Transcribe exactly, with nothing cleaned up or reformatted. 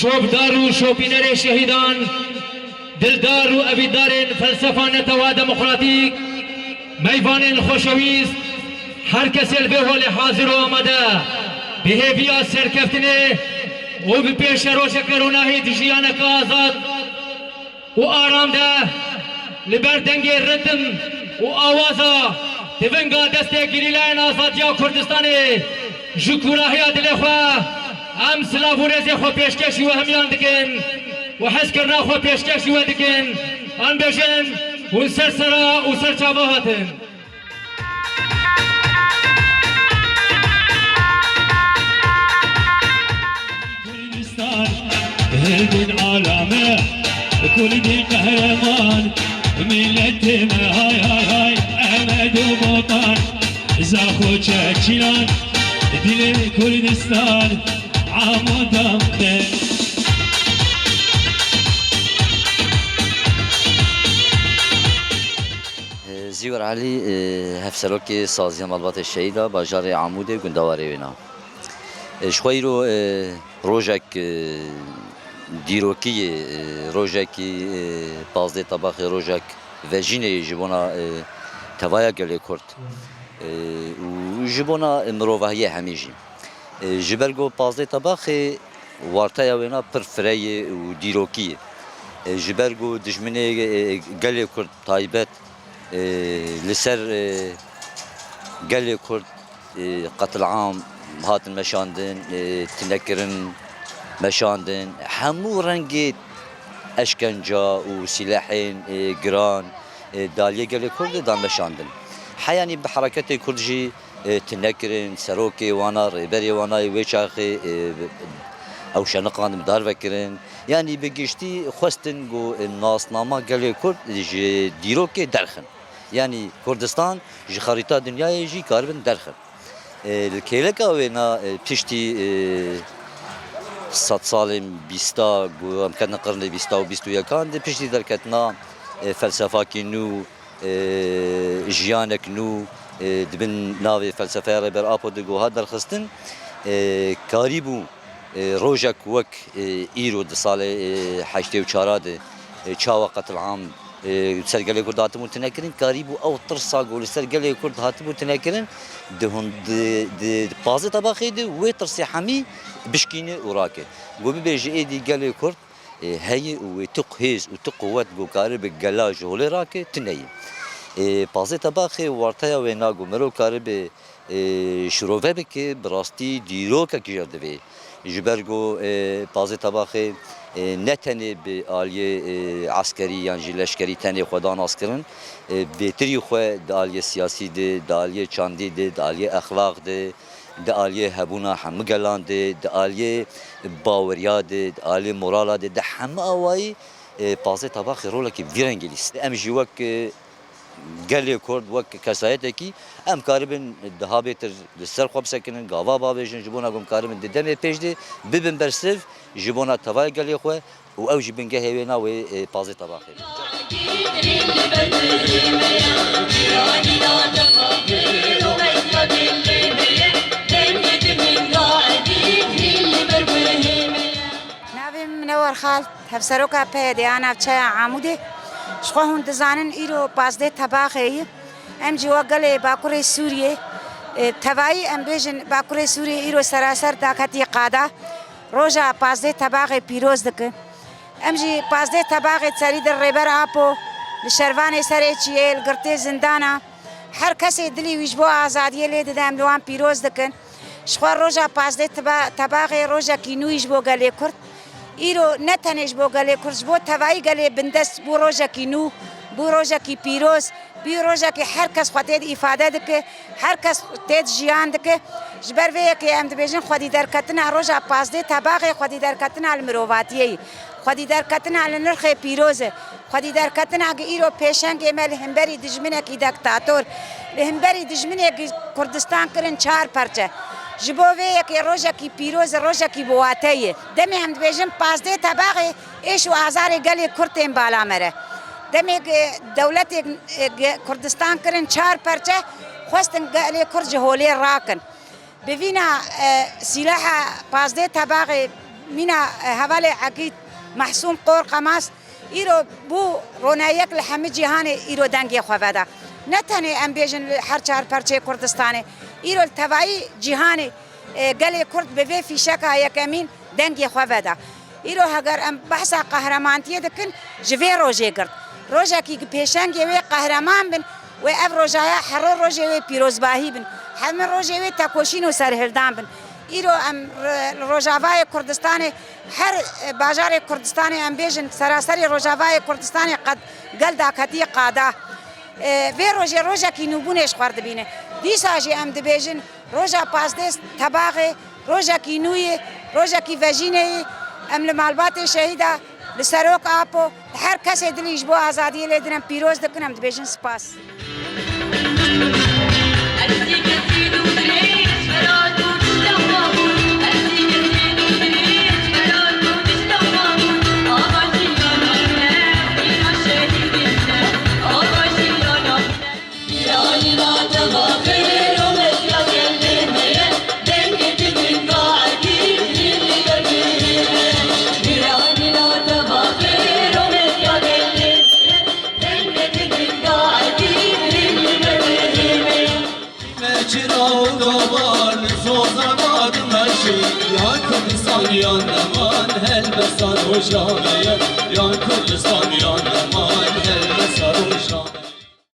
Şopdar û şopînerê şehîdan, dildar û evîdarên felsefa netewa demokratîk, meyvanên xoşewîst, her kesê li vê holê hazir û amade, bi hêviya serkeftinê û bi pêşerojeke ronahî di jiyaneke azad û aram de li ber dengê ritim û awaza tivinga destê gerîlayên azadiya Kurdistanê ji kûrahiya dilê xwe em silav û rêzê xwe pêşkêşî we hemiyan dikin û hezkirina xwe pêşkêşî we dikin. Em bêjin hûn ser sera û ser çava hatin. Kurdistan, hêdin alame, Kurdî qehreman, miletê me hay hay hay, Emed û Botan, Zaxo Çeçilan, dilê Kurdistan, Amo Damqe. Zîwer Elî, e, hevserokê Saziya Malbatê Şehîda bajarê Amûdê gundewarê wêna. E, ji xwe îro, e, rojek, e, dîrokî ye, e, rojekî, e, pazdeh Tebaxê rojek vejînê ye ji bona, e, tevaya gelê Kurd. E, û ji bona mirovahiyê hemî jî. E, ji ber ku pazdeh Tebaxê warteya wêna pir fireyê û dîrokî ye. E, ji ber ku dijminê, e, gelê Kurd taybet, e, li ser, e, gelê Kurd, e, qetilam hatin meşandin, e, tinekirin meşandin. Hemû rengê eşkenca û sîlehên, e, giran, e, di aliyê gelê Kurd de dan meşandin. Heyanî bi hereketê Kurd jî, e, tune kirin, serokê wana, rêberê wana yê wê çaxê, e, ew şeniqan bi dar vekirin. Yanî bi giştî xwestin ku, e, nasnama gelê Kurd ji dîrokê derxin. Yanî Kurdistan ji xerîta dinyayê jî karibin derxin. E, li kêleka wêna, e, piştî, e, sed salên bîsta ku em ketin qirnê bîsta û bîst û yekan de piştî derketina, e, felsefakî nû, e, jiyanek nû, e, di bin navê felsefeya Rêber Apo de ku hat derxistin, e, karîbû, e, rojek wek, e, îro di salê, e, heştê û çara de, e, çawa qetilam, e, ser gelê Kurd hatibû tune kirin, karîbû ew tirsa ku li ser gelê Kurd hatibû tune kirin, di hund-, di, di, di pazdeh Tebaxê de wê tirsê hemî bişkîne û rake. Ku bibêje êdî gelê Kurd, e, heye û wê tu hêz û tu quwet ku karibe gela ji holê rake, tune ye. E, pazdeh Tebaxê warteya wêna ku mirov karibe, e, şirove bike, bi rastî dîrokekî jê divê. Ji ber ku, e, pazdeh Tebaxê, e, ne tenê bi aliyê, e, eskerî yan jî leşkerî tenê xwe da naskirin, e, bêtirî xwe di aliyê siyasî de, di aliyê çandî de, di aliyê exlaq de, di aliyê hebûna hemû gelan de, di aliyê baweriya de, di aliyê morala de, di hemû awayî, e, pazdeh Tebaxê rolekî vî rengî lîst. Em jî wek, e, gelê Kurd, wek kesayetekî em karibin daha bêtir li ser xwe bisekinin, gava bavêjin, ji bona ku em karibin di demê pêş de bibin bersiv ji bona tevaya gelê xwe û ew jî bingehê wê na wê, e, pazdeh Tebaxê. Navê min Minewer Xal. Hevseroka P Y D'ya navçeya Amûdê, ji xwe hûn dizanin îro pazdeh Tebaxê ye. Em jî wek gelê Bakurê Sûriyê, e, tevayî em bêjin Bakurê Sûriyê îro seraser daketî qada. Roja pazdeh Tebaxê pîroz dikin. Em jî pazdeh Tebaxê serî dir Rêber Apo li şervanê serê çiyê, li girtê zindana, her kesê dilî wî ji bo azadiyê lê dide, em li wan pîroz dikin. Ji xwe roja pazdeh Teba-, Tebaxê rojekî nû yî ji bo gelê Kurd. Îro ne tenê ji bo gelê Kurd, ji bo tevayî gelê bindest bû rojekî nû, bû rojekî pîroz, bû rojekî her kes xwe tê de îfade dike, her kes tê de jiyan dike. Ji ber vê yekê em dibêjin xwedî derketina roja pazdeh Tebaxê, xwedî derketina li mirovatiyê ye. Xwedî derketina li nirxê pîroz e. Xwedî derketina gi îro pêşengê me li hemberî dijminekî dektator, li hemberî dijminekî Kurdistan kirin çar perçe. Ji bo vê yekê rojekî pîroz e, rojekî bi wate ye. Demê em dibêjin pazdeh Tebaxê êş û azarê gelê Kurd tên bala me re. Demê ku dewletê, e, ge-, Kurdistan kirin çar perçe, xwestin gelê Kurd ji holê rakin. Bi vîna, e, sîleha pazdeh Tebaxê Mîna, e, hevalê Egîd Mehsûm Qor Qemas îro bû roneyek li hemî cîhanê îro dengê xwe veda. Ne tenê em bêjin li her çar perçeyê Kurdistanê, îro li tevayî cîhanê, e, gelê Kurd bi vê fîşeka yekemîn dengê xwe veda. Îro heger em behsa qehremaniyê dikin, ji vê rojê girt. Rojekî ki pêşengê wê qehreman bin, wê ev rojaya hero rojê wê pîrozbahî bin. Hemî rojê wê tekoşîn û serhildan bin. Îro em re-, li Rojavayê Kurdistanê, her, e, bajarê Kurdistanê em bêjin, seraserê Rojavayê Kurdistanê qed gel daketiye qada. E, vê rojê rojekî nûbûnê ji xwe re dibîne. Dîsa jî em dibêjin, roja pazdeh tebaxê, rojekî nû ye, rojekî vejînê ye. Em li malbatê şehîda, li Serok Apo, li her kesê dilî ji bo azadiyê lê din em pîroz dikin, em dibêjin spas. Mecra û gavan zozana dimeşî, ya Kurdistan ya neman, helbesta rojane ye, ya Kurdistan ya neman,